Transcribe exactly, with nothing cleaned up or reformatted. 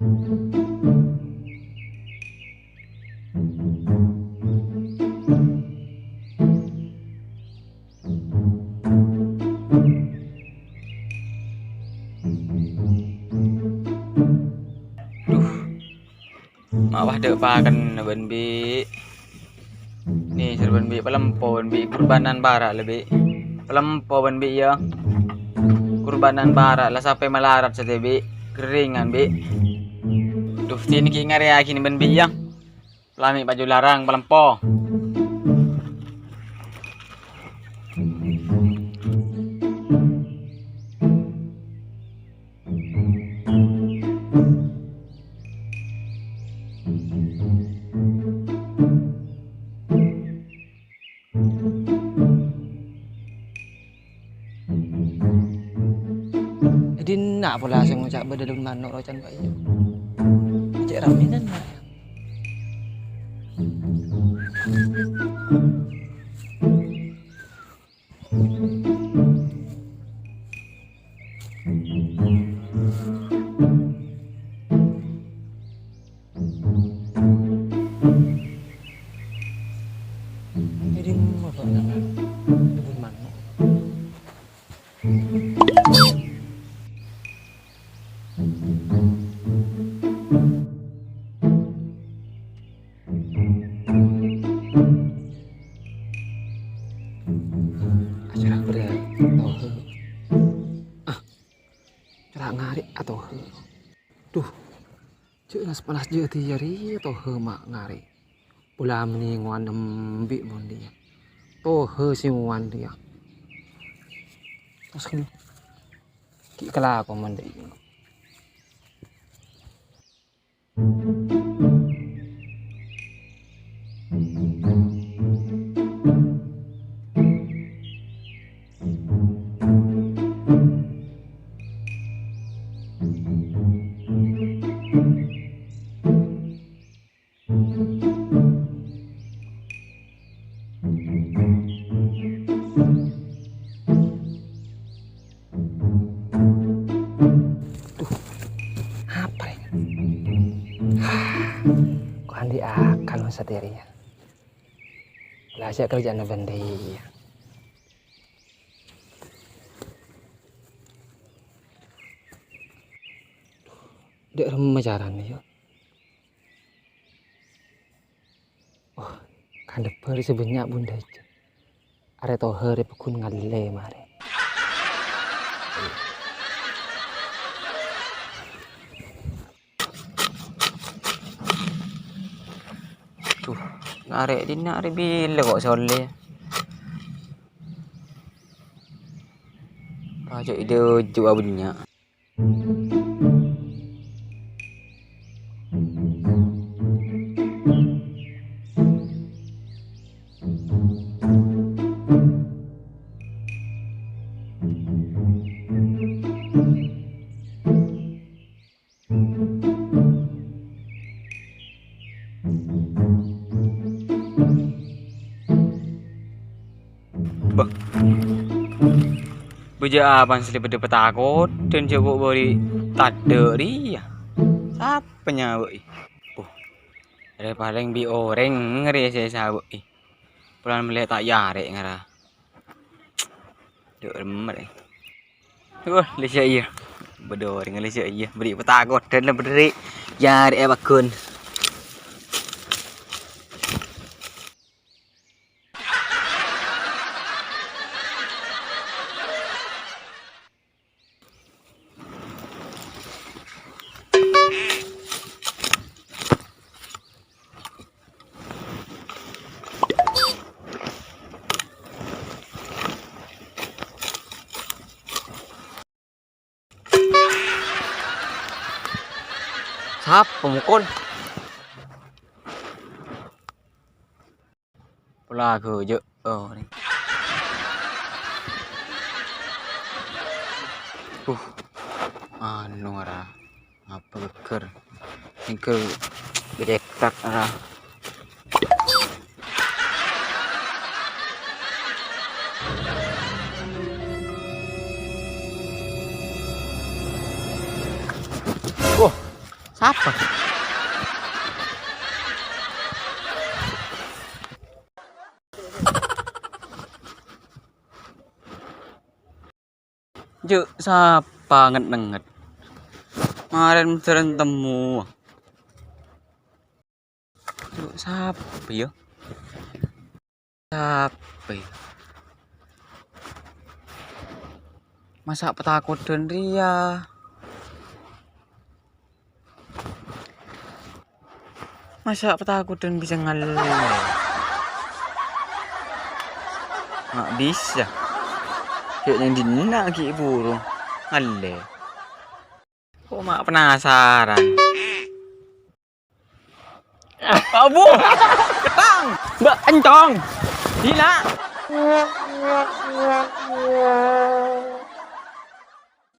Duh, ma' pas dâ' pakenna bân bi'. Nèser bân bi', palempo bân bi', kurbanan para' la bi'. Palempo bân bi', yâ. Kurbanan para' la, sapè malarat satèya bi'. Ghâringan bi'. Duh, dinna' ghi' ngarèyaghi bân bi', yâ. Lamè' paju larang, palempo. È dinna' pola sè ngoca' bâdâ dâun mano' rocan, Pak, iyâ. Cè' rammènan, Pak, yâ. Èrèng apa nang kebun manok? Acara bârâ' tohè. Ah, cara ngarè' atohè. Duh, jhâ' nas-panas jhâ' diyâ rèya tohè ma' ngarè'. Pola mènè ngowan embi' mon diyâ. Tohè sè ngowan diyâ. Terros kèng ghi' kalako mon diyâ. Duh, apa rè? Hah, kok andi' akal mon satèya rèya? La sè kerja'anna bân diyâ. Dâ' remma carana, yâ? Oh, kandhâ bâri' sè bânnya' bun dâjâ. Arè tohè rè pagghun ngallè marè. Duh, ngarè' dinna' arè bilâ kok sè ollè. Pajhât idâ jhuwâ bânnya'. Bâh. Bâjâ apana sè bâdâ patakodan jhâ' kok bâri' tadâ' rèya? Sapa nyabâ'i? Oh, rè palèng bi' orèng rè sè sabâ'i. Polana mellè ta' iyarè' ngara. Dâ' remma rè. Wah, lècè' iyâ. Bâdâ orèng lècè' iyâ. Bâri' patakodan la bâdâ rè. Iyarè' pagghun. Sapa mokol? Pola ghâjâ'. Oh, nè. Uh, anu, ra. Apa ghâgghâr? Ghâgghâr gèdhèk, ra. Wah, Apa? Jhâ' sapa nget-nengnget? Marèn jaran temmo. Jhâ' sapa, yâ? Sapa, yâ? Masa' patakoddhân rèya? Masa' patakoddhân bisa ngallè? Ma' bisa. Yâ, neng dinna' ghi' buru ngallè. Kok ma' penasaran? Abu! Ketang! Mbak, encong! Gila!